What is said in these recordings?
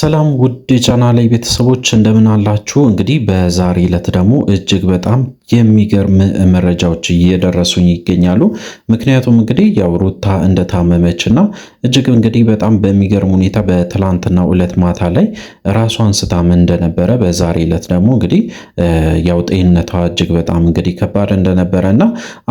ሰላም ውድ የቻናሌ ቤተሰቦች እንደምን አላችሁ? እንግዲህ በዛሬ ዕለት ደግሞ እጅግ በጣም የሚገርም መረጃዎች እየደረሱኝ ይገኛሉ። ምክንያቱም እንግዲህ ያው ሩታ እንደታመመች እና እጅግ እንግዲህ በጣም በሚገርም ሁኔታ በትላንትናው ዕለት ማታ ላይ ራሷን ስታም እንደነበረ፣ በዛሬ ዕለት ደግሞ እንግዲህ ያው ጤንነቷ እጅግ በጣም እንግዲህ ከባድ እንደነበረ እና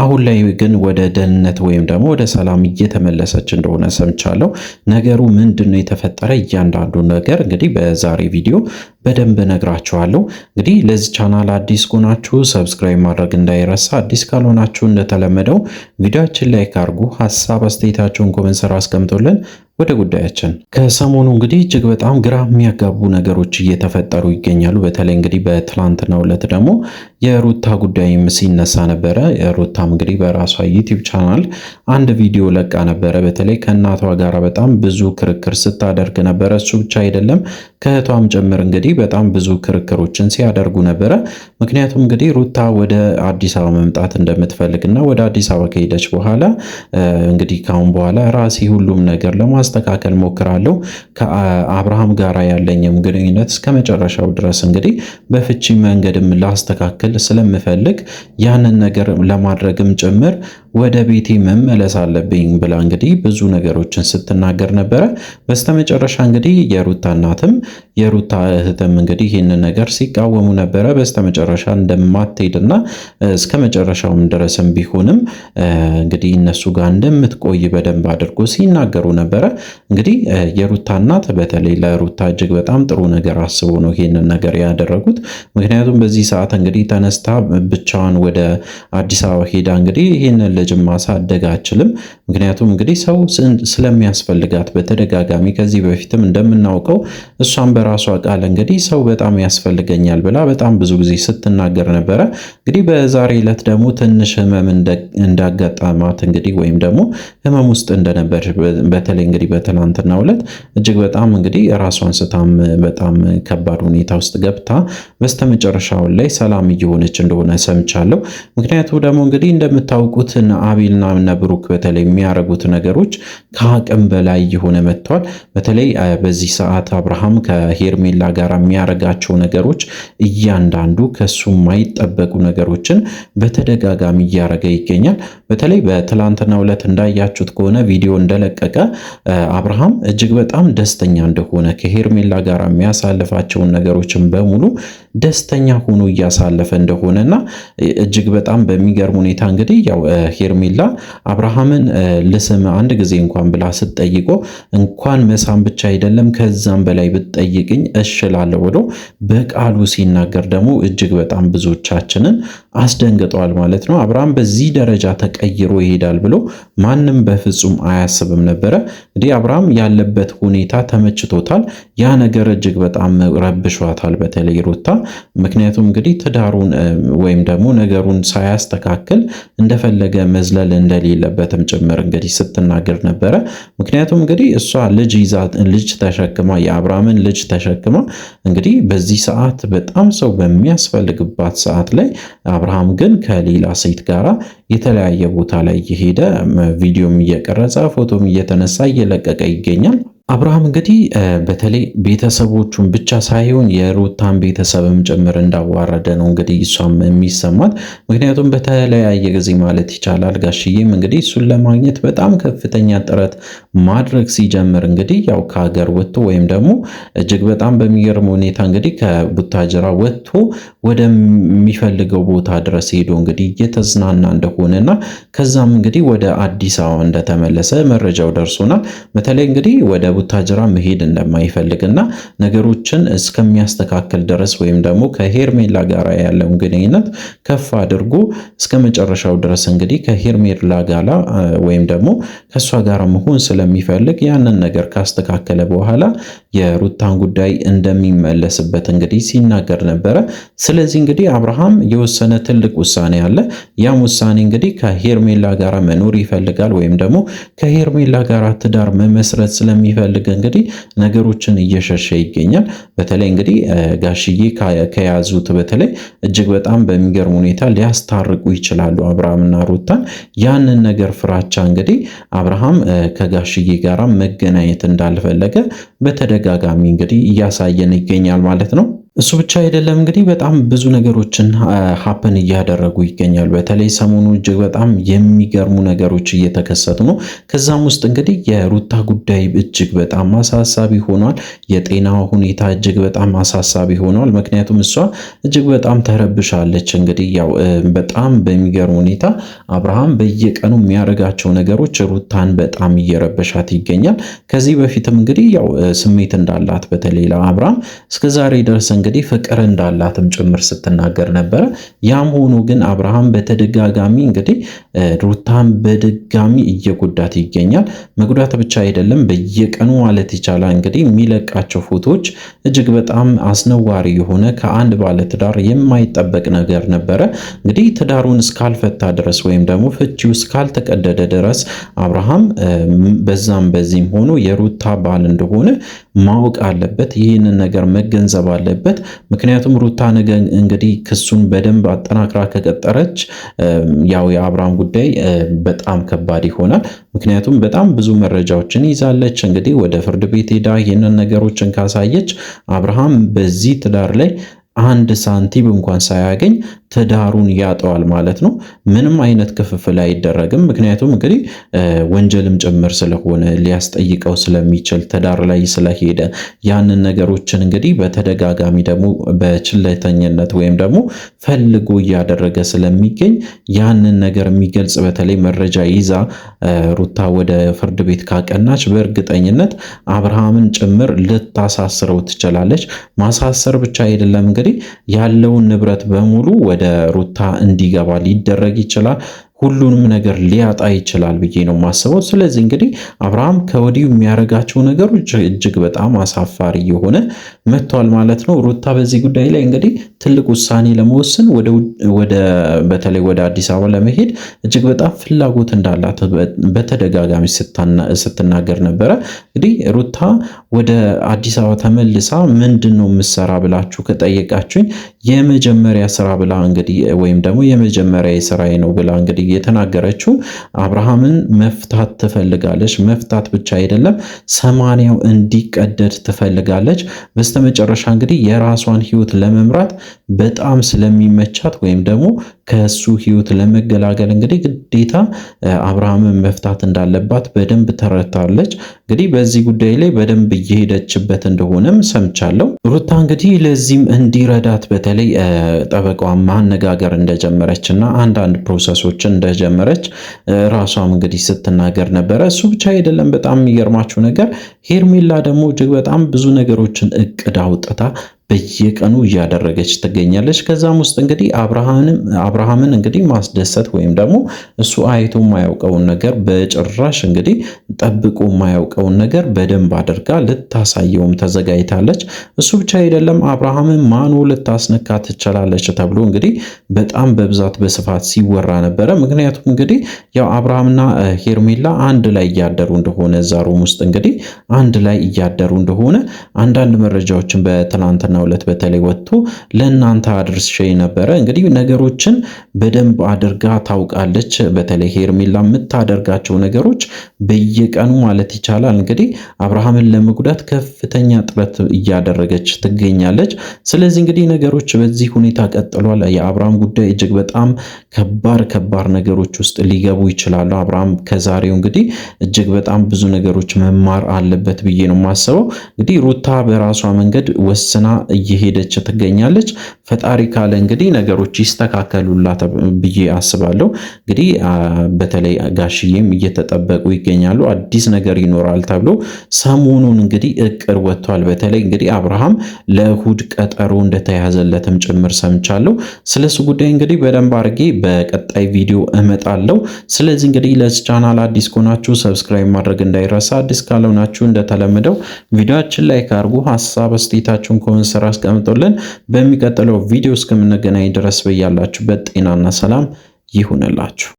አሁን ላይ ግን ወደ ደህንነት ወይም ደግሞ ወደ ሰላም እየተመለሰች እንደሆነ ሰምቻለሁ። ነገሩ ምንድን ነው የተፈጠረ እያንዳንዱ ነገር እንግዲህ በዛሬ ቪዲዮ በደንብ እነግራችኋለሁ። እንግዲህ ለዚህ ቻናል አዲስ ከሆናችሁ subscribe ማድረግ እንዳይረሳ፣ አዲስ ካልሆናችሁ እንደተለመደው ቪዲዮአችን like አድርጉ፣ ሀሳብ አስተያየታችሁን comment ስር አስቀምጡልን። ወደ ጉዳያችን ከሰሞኑ እንግዲህ እጅግ በጣም ግራ የሚያጋቡ ነገሮች እየተፈጠሩ ይገኛሉ። በተለይ እንግዲህ በትላንትናው ዕለት ደግሞ የሩታ ጉዳይም ሲነሳ ነበረ። ሩታም እንግዲህ በራሷ ዩቲዩብ ቻናል አንድ ቪዲዮ ለቃ ነበረ። በተለይ ከእናቷ ጋር በጣም ብዙ ክርክር ስታደርግ ነበረ። እሱ ብቻ አይደለም ከእህቷም ጭምር እንግዲህ በጣም ብዙ ክርክሮችን ሲያደርጉ ነበረ። ምክንያቱም እንግዲህ ሩታ ወደ አዲስ አበባ መምጣት እንደምትፈልግና ወደ አዲስ አበባ ከሄደች በኋላ እንግዲህ ካሁን በኋላ ራሴ ሁሉም ነገር ለማስተካከል ሞክራለሁ፣ ከአብርሃም ጋር ያለኝም ግንኙነት እስከ መጨረሻው ድረስ እንግዲህ በፍቺ መንገድም ላስተካከል ስለምፈልግ ያንን ነገር ለማድረግም ጭምር ወደ ቤቴ መመለስ አለብኝ ብላ እንግዲህ ብዙ ነገሮችን ስትናገር ነበረ። በስተመጨረሻ እንግዲህ የሩታ እናትም የሩታ እህትም እንግዲህ ይህንን ነገር ሲቃወሙ ነበረ። በስተመጨረሻ እንደማትሄድና እስከ መጨረሻውም ድረስም ቢሆንም እንግዲህ እነሱ ጋር እንደምትቆይ በደንብ አድርጎ ሲናገሩ ነበረ። እንግዲህ የሩታ እናት በተለይ ለሩታ እጅግ በጣም ጥሩ ነገር አስቦ ነው ይህንን ነገር ያደረጉት። ምክንያቱም በዚህ ሰዓት እንግዲህ ተነስታ ብቻዋን ወደ አዲስ አበባ ሄዳ እንግዲህ ይህንን ልጅ ማሳደግ አችልም። ምክንያቱም እንግዲህ ሰው ስለሚያስፈልጋት በተደጋጋሚ ከዚህ በፊትም እንደምናውቀው እሷም በራሷ ቃል እንግዲህ ሰው በጣም ያስፈልገኛል ብላ በጣም ብዙ ጊዜ ስትናገር ነበረ። እንግዲህ በዛሬ ዕለት ደግሞ ትንሽ ህመም እንዳጋጠማት እንግዲህ ወይም ደግሞ ህመም ውስጥ እንደነበር በተለይ እንግዲህ በትናንትናው ዕለት እጅግ በጣም እንግዲህ ራሷን ስታም በጣም ከባድ ሁኔታ ውስጥ ገብታ በስተመጨረሻው ላይ ሰላም እየሆነች እንደሆነ ሰምቻለሁ። ምክንያቱ ደግሞ እንግዲህ እንደምታውቁት አቤልና እነ ብሩክ በተለይ የሚያደርጉት ነገሮች ከአቅም በላይ እየሆነ መጥቷል። በተለይ በዚህ ሰዓት አብርሃም ከሄርሜላ ጋር የሚያደርጋቸው ነገሮች እያንዳንዱ ከሱ የማይጠበቁ ነገሮችን በተደጋጋሚ እያደረገ ይገኛል። በተለይ በትላንትናው ዕለት እንዳያችሁት ከሆነ ቪዲዮ እንደለቀቀ አብርሃም እጅግ በጣም ደስተኛ እንደሆነ ከሄርሜላ ጋር የሚያሳልፋቸውን ነገሮችን በሙሉ ደስተኛ ሆኖ እያሳለፈ እንደሆነና እጅግ በጣም በሚገርም ሁኔታ እንግዲህ ያው ሄርሜላ አብርሃምን ልስም አንድ ጊዜ እንኳን ብላ ስትጠይቆ እንኳን መሳም ብቻ አይደለም ከዛም በላይ ብትጠይቅኝ እሽላለሁ ብሎ በቃሉ ሲናገር ደግሞ እጅግ በጣም ብዙዎቻችንን አስደንግጧል ማለት ነው። አብርሃም በዚህ ደረጃ ተቀይሮ ይሄዳል ብሎ ማንም በፍጹም አያስብም ነበረ። እንግዲህ አብርሃም ያለበት ሁኔታ ተመችቶታል። ያ ነገር እጅግ በጣም ረብሿታል፣ በተለይ ሩታ። ምክንያቱም እንግዲህ ትዳሩን ወይም ደግሞ ነገሩን ሳያስተካክል እንደፈለገ መዝለል እንደሌለበትም ጭምር እንግዲህ ስትናገር ነበረ። ምክንያቱም እንግዲህ እሷ ልጅ ይዛ ልጅ ተሸክማ የአብርሃምን ልጅ ተሸክማ እንግዲህ በዚህ ሰዓት በጣም ሰው በሚያስፈልግባት ሰዓት ላይ አብርሃም ግን ከሌላ ሴት ጋራ የተለያየ ቦታ ላይ እየሄደ ቪዲዮም እየቀረጸ ፎቶም እየተነሳ እየለቀቀ ይገኛል። አብርሃም እንግዲህ በተለይ ቤተሰቦቹን ብቻ ሳይሆን የሩታን ቤተሰብም ጭምር እንዳዋረደ ነው እንግዲህ እሷም የሚሰማት። ምክንያቱም በተለያየ ጊዜ ማለት ይቻላል ጋሽዬም እንግዲህ እሱን ለማግኘት በጣም ከፍተኛ ጥረት ማድረግ ሲጀምር እንግዲህ ያው ከሀገር ወጥቶ ወይም ደግሞ እጅግ በጣም በሚገርም ሁኔታ እንግዲህ ከቡታጅራ ወጥቶ ወደሚፈልገው ቦታ ድረስ ሄዶ እንግዲህ እየተዝናና እንደሆነና ከዛም እንግዲህ ወደ አዲስ አበባ እንደተመለሰ መረጃው ደርሶናል። በተለይ እንግዲህ ወደ ቡታጅራ መሄድ እንደማይፈልግና ነገሮችን እስከሚያስተካክል ድረስ ወይም ደግሞ ከሄርሜላ ጋር ያለውን ግንኙነት ከፍ አድርጎ እስከ መጨረሻው ድረስ እንግዲህ ከሄርሜላ ጋር ወይም ደግሞ ከእሷ ጋር መሆን ስለሚፈልግ ያንን ነገር ካስተካከለ በኋላ የሩታን ጉዳይ እንደሚመለስበት እንግዲህ ሲናገር ነበረ። ስለዚህ እንግዲህ አብርሃም የወሰነ ትልቅ ውሳኔ አለ። ያም ውሳኔ እንግዲህ ከሄርሜላ ጋር መኖር ይፈልጋል ወይም ደግሞ ከሄርሜላ ጋር ትዳር መመስረት ስለሚፈልግ እንግዲህ ነገሮችን እየሸሸ ይገኛል። በተለይ እንግዲህ ጋሽዬ ከያዙት በተለይ እጅግ በጣም በሚገርም ሁኔታ ሊያስታርቁ ይችላሉ አብርሃምና ሩታን። ያንን ነገር ፍራቻ እንግዲህ አብርሃም ከጋሽዬ ከጋሽዬ ጋራ መገናኘት እንዳልፈለገ በተደጋጋሚ እንግዲህ እያሳየን ይገኛል ማለት ነው። እሱ ብቻ አይደለም እንግዲህ በጣም ብዙ ነገሮችን happen እያደረጉ ይገኛሉ። በተለይ ሰሞኑ እጅግ በጣም የሚገርሙ ነገሮች እየተከሰቱ ነው። ከዛም ውስጥ እንግዲህ የሩታ ጉዳይ እጅግ በጣም አሳሳቢ ሆኗል። የጤና ሁኔታ እጅግ በጣም አሳሳቢ ሆኗል። ምክንያቱም እሷ እጅግ በጣም ተረብሻለች። እንግዲህ ያው በጣም በሚገርም ሁኔታ አብርሃም በየቀኑ የሚያደርጋቸው ነገሮች ሩታን በጣም እየረበሻት ይገኛል። ከዚህ በፊትም እንግዲህ ያው ስሜት እንዳላት በተለይ ለአብርሃም እስከዛሬ ድረስ እንግዲህ ፍቅር እንዳላትም ጭምር ስትናገር ነበረ። ያም ሆኖ ግን አብርሃም በተደጋጋሚ እንግዲህ ሩታን በድጋሚ እየጎዳት ይገኛል። መጉዳት ብቻ አይደለም፣ በየቀኑ ማለት ይቻላል እንግዲህ የሚለቃቸው ፎቶዎች እጅግ በጣም አስነዋሪ የሆነ ከአንድ ባለትዳር የማይጠበቅ ነገር ነበረ። እንግዲህ ትዳሩን እስካልፈታ ድረስ ወይም ደግሞ ፍቺው እስካልተቀደደ ድረስ አብርሃም በዛም በዚህም ሆኖ የሩታ ባል እንደሆነ ማወቅ አለበት። ይህንን ነገር መገንዘብ አለበት። ምክንያቱም ሩታ ነገ እንግዲህ ክሱን በደንብ አጠናክራ ከቀጠረች ያው የአብርሃም ጉዳይ በጣም ከባድ ይሆናል። ምክንያቱም በጣም ብዙ መረጃዎችን ይዛለች። እንግዲህ ወደ ፍርድ ቤት ሄዳ ይህንን ነገሮችን ካሳየች አብርሃም በዚህ ትዳር ላይ አንድ ሳንቲም እንኳን ሳያገኝ ትዳሩን ያጠዋል ማለት ነው። ምንም አይነት ክፍፍል አይደረግም። ምክንያቱም እንግዲህ ወንጀልም ጭምር ስለሆነ ሊያስጠይቀው ስለሚችል ትዳር ላይ ስለሄደ ያንን ነገሮችን እንግዲህ በተደጋጋሚ ደግሞ በችለተኝነት ወይም ደግሞ ፈልጎ እያደረገ ስለሚገኝ ያንን ነገር የሚገልጽ በተለይ መረጃ ይዛ ሩታ ወደ ፍርድ ቤት ካቀናች በእርግጠኝነት አብርሃምን ጭምር ልታሳስረው ትችላለች። ማሳሰር ብቻ አይደለም እንግዲህ ያለውን ንብረት በሙሉ ወደ ሩታ እንዲገባ ሊደረግ ይችላል። ሁሉንም ነገር ሊያጣ ይችላል ብዬ ነው የማስበው። ስለዚህ እንግዲህ አብርሃም ከወዲሁ የሚያደርጋቸው ነገሮች እጅግ በጣም አሳፋሪ የሆነ መጥቷል ማለት ነው። ሩታ በዚህ ጉዳይ ላይ እንግዲህ ትልቅ ውሳኔ ለመወሰን ወደ በተለይ ወደ አዲስ አበባ ለመሄድ እጅግ በጣም ፍላጎት እንዳላት በተደጋጋሚ ስትናገር ነበረ። እንግዲህ ሩታ ወደ አዲስ አበባ ተመልሳ ምንድን ነው የምትሰራ ብላችሁ ከጠየቃችሁኝ የመጀመሪያ ስራ ብላ እንግዲህ ወይም ደግሞ የመጀመሪያ ስራዬ ነው ብላ እንግዲህ የተናገረችው አብርሃምን መፍታት ትፈልጋለች። መፍታት ብቻ አይደለም ሰማንያው እንዲቀደድ ትፈልጋለች። በስተመጨረሻ እንግዲህ የራሷን ህይወት ለመምራት በጣም ስለሚመቻት ወይም ደግሞ ከሱ ህይወት ለመገላገል እንግዲህ ግዴታ አብርሃምን መፍታት እንዳለባት በደንብ ተረድታለች። እንግዲህ በዚህ ጉዳይ ላይ በደንብ እየሄደችበት እንደሆነም ሰምቻለሁ። ሩታ እንግዲህ ለዚህም እንዲረዳት በተለይ ጠበቃዋን ማነጋገር እንደጀመረች እና አንዳንድ process ኦችን እንደጀመረች ራሷም እንግዲህ ስትናገር ነበረ። እሱ ብቻ አይደለም። በጣም የሚገርማችሁ ነገር ሄርሜላ ደግሞ እጅግ በጣም ብዙ ነገሮችን እቅድ አውጥታ በየቀኑ እያደረገች ትገኛለች። ከዛም ውስጥ እንግዲህ አብርሃምን እንግዲህ ማስደሰት ወይም ደግሞ እሱ አይቶ የማያውቀውን ነገር በጭራሽ እንግዲህ ጠብቆ የማያውቀውን ነገር በደንብ አድርጋ ልታሳየውም ተዘጋጅታለች። እሱ ብቻ አይደለም፣ አብርሃምን ማኖ ልታስነካ ትችላለች ተብሎ እንግዲህ በጣም በብዛት በስፋት ሲወራ ነበረ። ምክንያቱም እንግዲህ ያው አብርሃምና ሄርሜላ አንድ ላይ እያደሩ እንደሆነ እዛ room ውስጥ እንግዲህ አንድ ላይ እያደሩ እንደሆነ አንዳንድ መረጃዎችን በትናንትና በትናንትናው ዕለት በተለይ ወጥቶ ለእናንተ አድርሼ ነበረ። እንግዲህ ነገሮችን በደንብ አድርጋ ታውቃለች። በተለይ ሄርሜላ የምታደርጋቸው ነገሮች በየቀኑ ማለት ይቻላል እንግዲህ አብርሃምን ለመጉዳት ከፍተኛ ጥረት እያደረገች ትገኛለች። ስለዚህ እንግዲህ ነገሮች በዚህ ሁኔታ ቀጥሏል። የአብርሃም ጉዳይ እጅግ በጣም ከባድ ከባድ ነገሮች ውስጥ ሊገቡ ይችላሉ። አብርሃም ከዛሬው እንግዲህ እጅግ በጣም ብዙ ነገሮች መማር አለበት ብዬ ነው የማስበው። እንግዲህ ሩታ በራሷ መንገድ ወስና እየሄደች ትገኛለች። ፈጣሪ ካለ እንግዲህ ነገሮች ይስተካከሉላት ብዬ አስባለሁ። እንግዲህ በተለይ ጋሽዬም እየተጠበቁ ይገኛሉ። አዲስ ነገር ይኖራል ተብሎ ሰሞኑን እንግዲህ እቅድ ወጥቷል። በተለይ እንግዲህ አብርሃም ለእሁድ ቀጠሮ እንደተያዘለትም ጭምር ሰምቻለሁ። ስለሱ ጉዳይ እንግዲህ በደንብ አድርጌ በቀጣይ ቪዲዮ እመጣለሁ። ስለዚህ እንግዲህ ለዚህ ቻናል አዲስ ከሆናችሁ subscribe ማድረግ እንዳይረሳ፣ አዲስ ካልሆናችሁ እንደተለመደው ቪዲዮአችን like አድርጉ፣ ሀሳብ አስተያየታችሁን comment ስር አስቀምጡልን። በሚቀጥለው ቪዲዮ እስከምንገናኝ ድረስ በያላችሁበት ጤናና ሰላም ይሁንላችሁ።